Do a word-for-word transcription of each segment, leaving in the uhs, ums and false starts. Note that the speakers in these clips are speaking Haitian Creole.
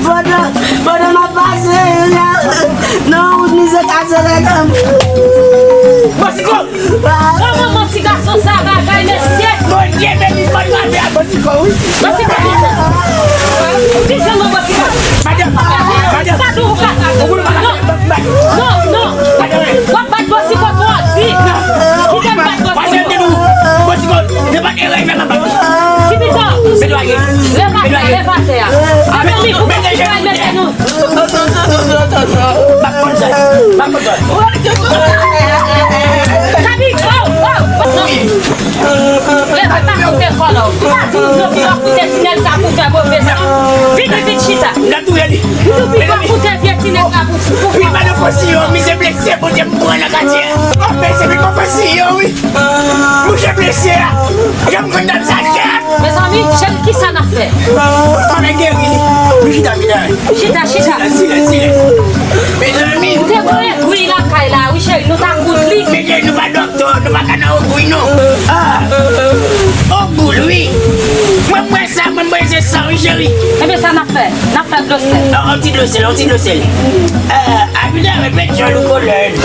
Pandan, pandan m ap pase la, nan wout mizè kase lè kanm. Bòsiko! Kòman manti gason sa bagay, mesye? Bondye beni, bondye beni, bòsiko, wi. Bòsiko, wi. Ki jan non bòsiko? Madanm, madanm. Ou pa dou, ou pa. Non, non, non. W ap bat bòsiko twò di. Kite m bat bòsiko. Bòsiko, se pa erè, men m ap bat. Ti pito. Leve atè, leve atè a. Mezanmi, pou bòsiko al mete nou. M ap konn sa. M ap konn sa. Kabi, oh, oh, oh. Leve, pa koute kò la. Pa di nou pi w ap koute tinèg sa pou fè move san. Vini vit chita. M ap touye li. Nou pi w ap koute vye tinèg sa pou, pou fè. Wi, madan Fosiyon, misye blese, Bondye m pran nan katye. Anfen, se vin mwen Fosiyon, wi. Mouche blese a. Janm konn dam sa chè. Mezanmi, cheri, kisa n ap fè? Anfen, geri li. Nou chita, chita. Chita, chita. Silans, silans, silans. Mezanmi. Ou te voye gri lakay la, wi, cheri, nou ta koud li. Men cheri, nou pa doktè, nou pa ka nan ogri, non. Ah. Ogri, wi. Mwen, mwen, sa, mwen, mwen, se sa, wi, cheri. Ebyen, sa n ap fè? N ap fè dlo sèl. Non, yon ti dlo sèl, yon ti dlo sèl. Euh, Abida, repete, Jean-Luc Colin.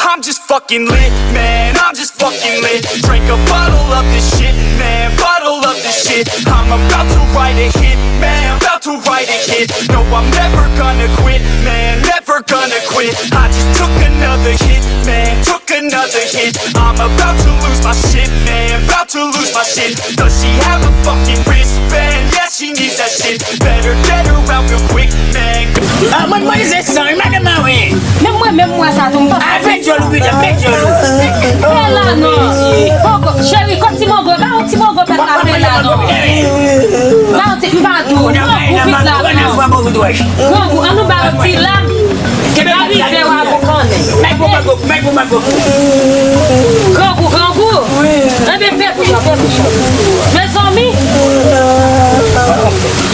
I'm just fucking lit, man. I'm just fucking lit. Drink a bottle of this shit, man. Bottle of this shit. I'm about to write a hit, man. About to write a hit. No, I'm never gonna quit, man. Never gonna quit. I just took another hit, man. Took another hit. I'm about to lose my shit, man. About to lose my shit. Does she have a fucking wristband? Yeah, she needs that shit. Better get her out real quick, man. Ah, mwen, mwen, se san, madanm mwen, wi. Menm mwen, menm mwen sa tou, m pa. Ah, fè djòl ou, pita, fè djòl ou. Fè la, non. Poko, cheri, kot ti mango, ba yon ti mango, pèt la, fè la, non. Ba yon ti, m pa di w, non, ou vit la, non. Grangou, an nou ba yon ti lam. Ba rive w a boukannen. Mèt pou mango, mèt pou mango. Grangou, grangou. Wi. Enben, pè pou chan, pè pou chan. Mezanmi.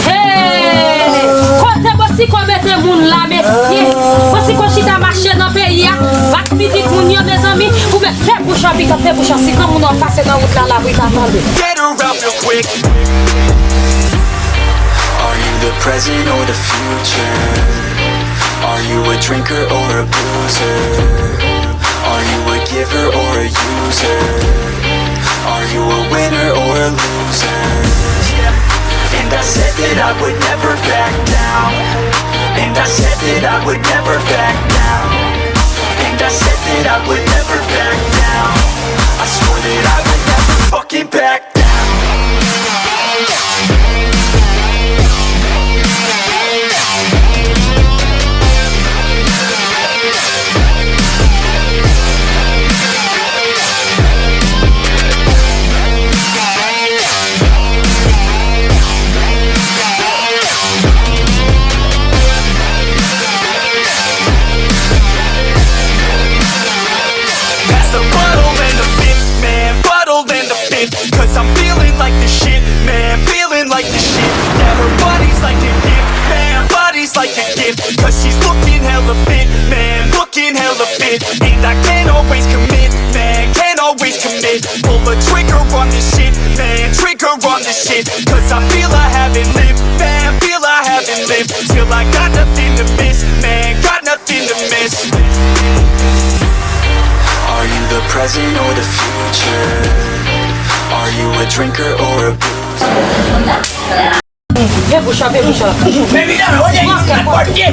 Hey! Kote bòsiko mete moun la, mesye? Bòsiko chita mache nan peyi a, bat pitit moun yo, mezanmi. Ou mèt fè bouch an, pikan, fè bouch an. Si granmoun nan pase nan wout la, la, wi, pa tande. Get her out real quick. Are you the present or the future? Are you a drinker or a boozer? Are you a giver or a user? Are you a winner or a loser? Yeah. And I said that I would never back down. And I said that I would never back down. And I said that I would never back down. I swore that I would never fucking back down. Pass a bottle and a fifth, man, bottle and a fifth. Cause I'm feeling like the shit, man, feeling like the shit. Yeah, her body's like a gift, man, body's like a gift. Cause she's looking hella fit, man, looking hella fit. And I can't always commit, man, can't always commit. Pull the trigger on this shit, man, trigger on this shit. Cause I feel I haven't lived, man, feel I haven't lived. Till I got nothing to miss, man, got nothing to miss. Are you the present or the future? Are you a drinker or a boozer? Pe bouch la, pe bouch la. Men, medam, ou gen yon pòt pye.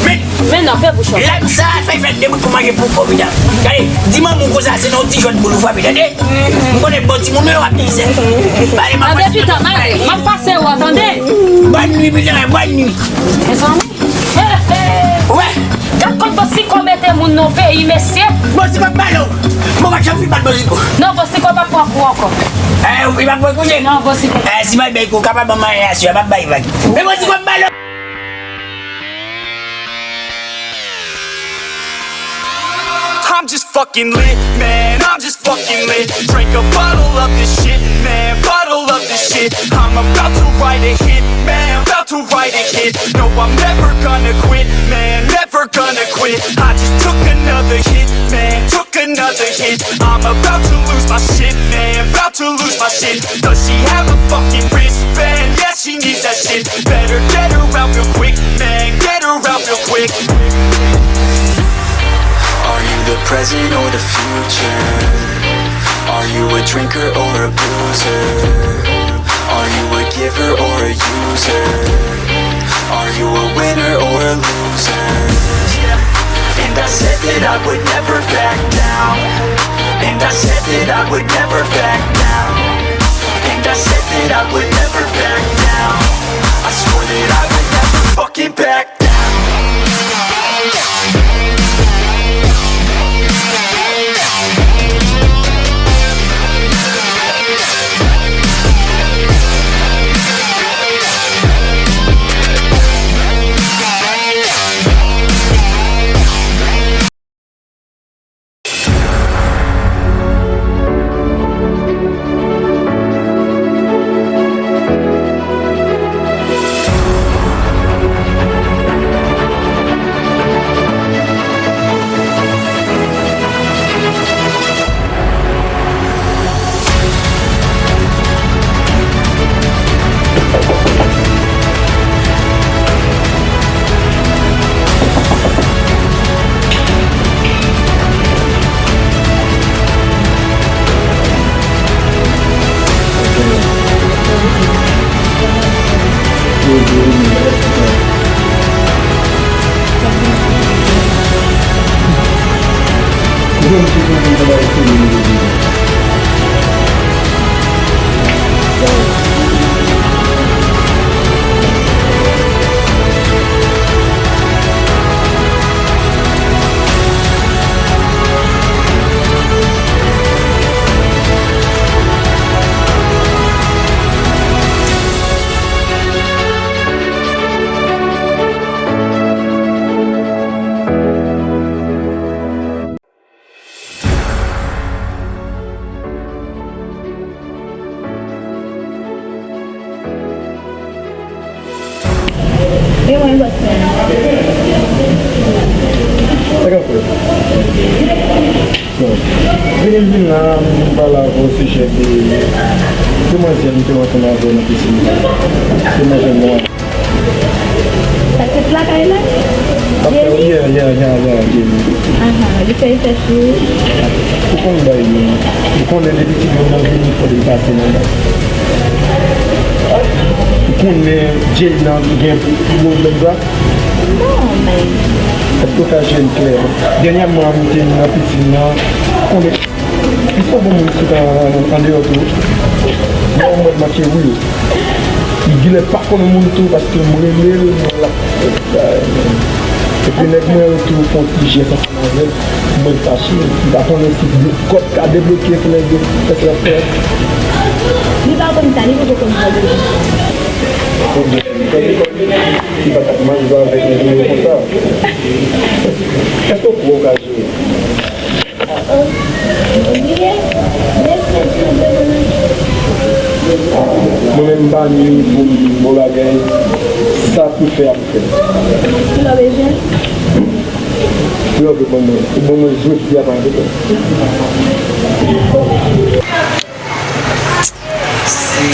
Men, men non, pe bouch la. Lèm sa a fè fèt de bout pou manje pou kò, medam. Gade, di manman w konsa, se nan yon ti jwèt boul ou frape, tande? M konnen bon timoun, men w ap mizè. Tande, pita, mare, m ap pase w, tande? Bòn nwi, pita, bòn nwi. Mezanmi. Ou wè? Gad kot Bòsiko mete moun nan peyi, mesye. Bòsiko ap bale w. Mwen pa t janm fin bat Bòsiko. Non, Bòsiko p ap pran kou ankò. Eh, li p ap pran kou, je? Non, Bòsiko. Eh, si m al bay kou, kapab ban m mayas yo, m ap bay vag. Men Bòsiko ap bale w. I'm just fucking lit, man. I'm just fucking lit. Drink a bottle of this shit, man. Bottle of this shit. I'm about to write a hit, man. About to write a hit. No, I'm never gonna quit, man. Never gonna quit. I just took another hit, man. Took another hit. I'm about to lose my shit, man. About to lose my shit. Does she have a fucking wristband? Yeah, she needs that shit. Better get her out real quick, man. Get her out real quick. Are you the present or the future? Are you a drinker or a boozer? Are you a giver or a user? Are you a winner or a loser? And I said that I would never back down. And I said that I would never back down. And I said that I would never back down. I swore that I would never fucking back down. E mwen, bòs mwen. Sa k ap fèt? Bon. Vini m vin la, m vin pale avè w osijè de demwazèl m te wè ansanm avè w nan pisin nan. Demwazèl nwa. Sa k fèt lakay la? Jenny? Yeah, yeah, yeah, yeah, Jenny. Aha, li fè efè sou ou? Ou konn bagay yo. Ou konnen depi ti grann nan vini, fò li pase nan la. Ou konnen Jenny nan gen pwoblèm sa? Non, men. Èske w ka jwenn klè? Dènyèman, m te nan pisin nan, konnen. Li se yon bon moun sot an, an, andeyò tou. Mwen, mwen mache wi. Li genlè pa konn moun tou paske m rele l, mwen la. Epi nèg mwen yo tou fè yon ti jès ansanm avè l. Mwen fache. M pa konnen si de kòb ka debloke pou nèg yo fè sa l ap fè. Li pa konn sa, li poko konn sa. Ebyen, li pa t ap manje avèk nèg mwen yo konsa. Èske w kwè w ka jere? Mwen menm m pa ni pou m di bon bagay, sa pou fè ap fè. Kilo bezwen? Kilo ke ban mwen, ou ban mwen jodi a pa vre. Si.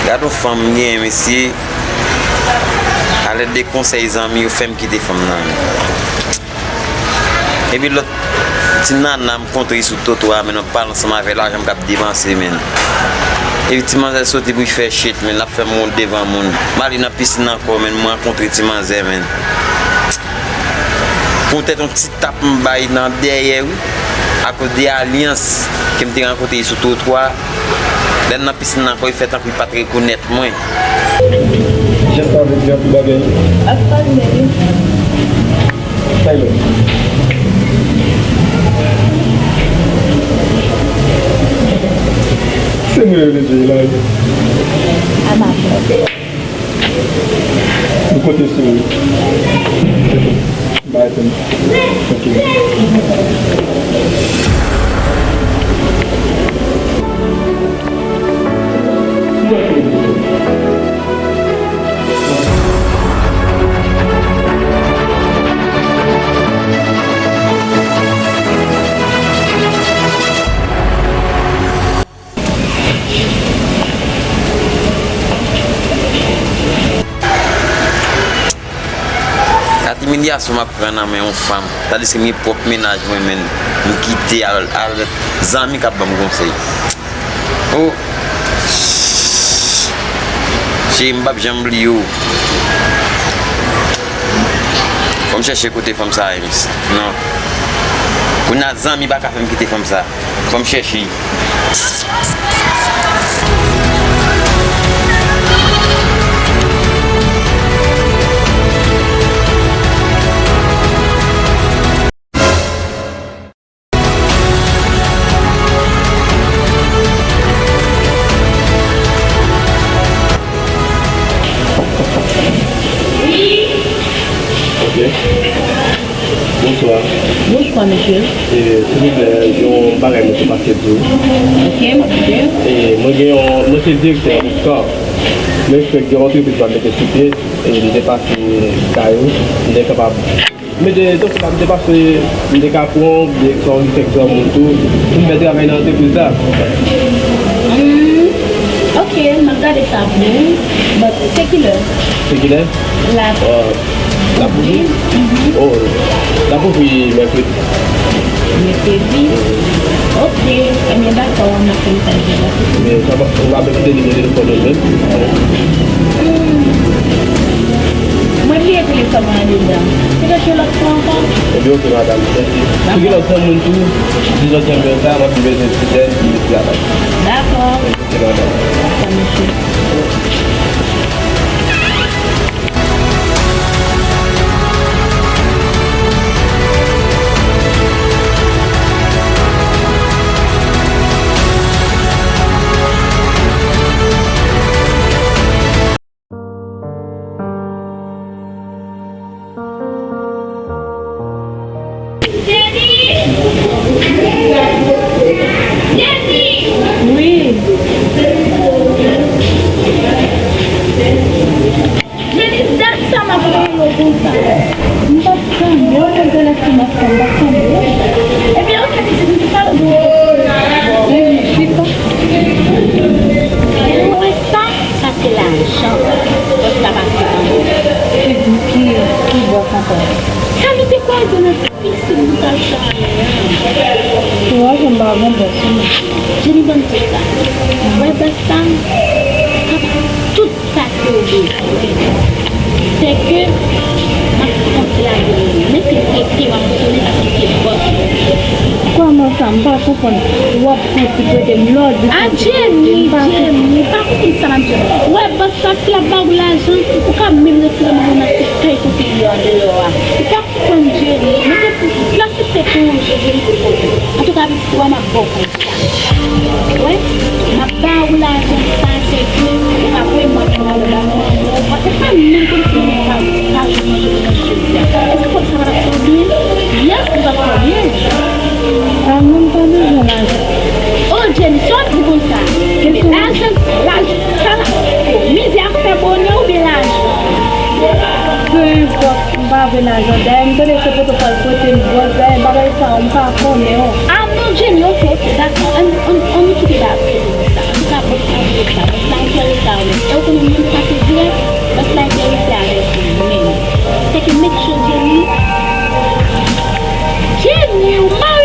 Gad yon fanm m genyen, mesye. Alèd de konsèy zanmi yo fè m kite fanm nan. Epi lòt, Ti nana m kontre sou twotwa, men m ap pale ansanm avè l, lajan m k ap depanse, men. Epi ti manzè soti pou l fè shit, men l ap fè m wont devan moun. M ale nan pisin ankò, men m rankontre ti manzè, men. Poutèt yon ti tap m bay nan dèyè, wi. Akoz de alyans ke m te rankontre sou twotwa. Lè m nan pisin nan ankò, li fè tankou li pa t rekonèt mwen. Jès la vle di anpil bagay. Ap pale. Taylor. Se mwen yo vle di la. Ama. Nou konte sou ou. Bay pen. Ok. Gad imilyasyon m ap pran nan men yon fanm, tandiske m gen pwòp mennaj mwen, men m kite al, al zanmi k ap ban m konsèy. Oh! Cheri, m p ap janm bliye w. Fò m chèche kote fanm sa a ye, mesye. Non. Kounye a zanmi pa ka fè m kite fanm sa a. Fò m chèche. Ok. Bonswa. Bonswa, mesye. E, silvouplè, yon bagay mwen te pase di w. Ok, m ap koute. E, mwen gen yon, mwen se direktè Oscar. Men fèk gen yon antrepriz mwen mete sou pye, e, m te pase kay ou, m te kapab mete, donk, m te pase, m te ka pran w, byen, sa w li fèk granmoun tou, pou m fè travay nan antrepriz la. Hmm, ok, m ap gade sa pou ou. But, se kilè? Se kilè? La. Euh, l ap ouvri? Mhm. Oh, l ap ouvri mèkredi. Mèkredi? Ok. Ebyen, dakò, m ap fè mesaj la. Men, sa va, ou pa bezwen kite nimewo telefòn ou menm? Hmm. Mwen bliye telefòn mwen andedan. Petèt yon lòt fwa ankò. Ebyen, ok, madanm. Mèsi. Si gen lòt granmoun tou, di lòt granmoun sa, m ap bezwen ti lè, ti travay. Dakò. Ok, madanm. Dakò, mesye. Wi. Jenny, dat sa m ap rele w konsa. M pa t tande w, mwen te lève maten, m pa t tande w. Ebyen, ok, pitit, m te pale w de yon pwoblèm. Wi, chita. Pou lenstan, sa se lajan. Bòs la pase ban mwen. Ki, ki, ki bòs ankò? Sa nou te kwaze nan pisin nou t al chale a. Ou wè, jan m pa bon bòs, non. Jenny, ban m di w sa. Ou wè bòs sa? Tout sa ke w bezwen, sèke m ap konte lage l. Men se rete w ap fonksyone paske se bòs ou. Kòman sa? M pa konprann. W ap konte prete m lòd, ou konte prete m pa. Jenny, pa konprann sa m ap di w. Ou wè bòs la, si l ap ba ou lajan, ou ka menm retire men w nan ti kay kote l ye andeyò a. Ou pa konprann Jenny, mete pou, plase tèt ou, Jenny, pou kote. Antouka, pitit, ou wè m ap ba w kòb. Wè, m ap ba ou lajan sa, se ke ou ka voye mwen pou al ba mwen. Ou pa menm konn si mwen pa, pa jwenn manje pou manje jodi a. Èske kòb sa pa t ap fè w byen? Yes, li t ap fè w byen. Ah, non, m pa bezwen lajan. Oh, Jenny, sa w ap di konsa? Kenbe lajan, lajan, sa la. Oh, mizè ap fè bonè oubyen lajan? Peu importe, m pa vle lajan. Dayè, m tande se poto pral pote m bwòs. Dayè, bagay sa yo, m pa konnen yo. Ah non, Jenny, ok, ok, dakò. Ann, ann, ann nou kite bagay sa. Antouka, bòs la enterese avèk sa. Bòs la enterese avèk sa. E w konnen moun sa se dirèk, bòs la enterese avèk ou menm. Sèke make sure, Jenny. Jenny, ou mari.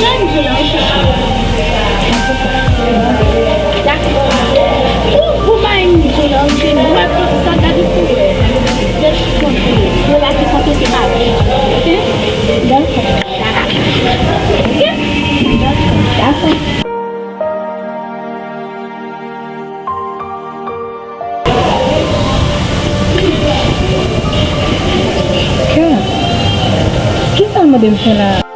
Jan m di w la, ou chèche. Dakò. Ou, ou bay m di w la, ou di m, wè, sa gade pou wè. Yo la ki konte se pa vre. Oke? Dakò. Oke? Dakò. Kè, kisa l mande m fè la?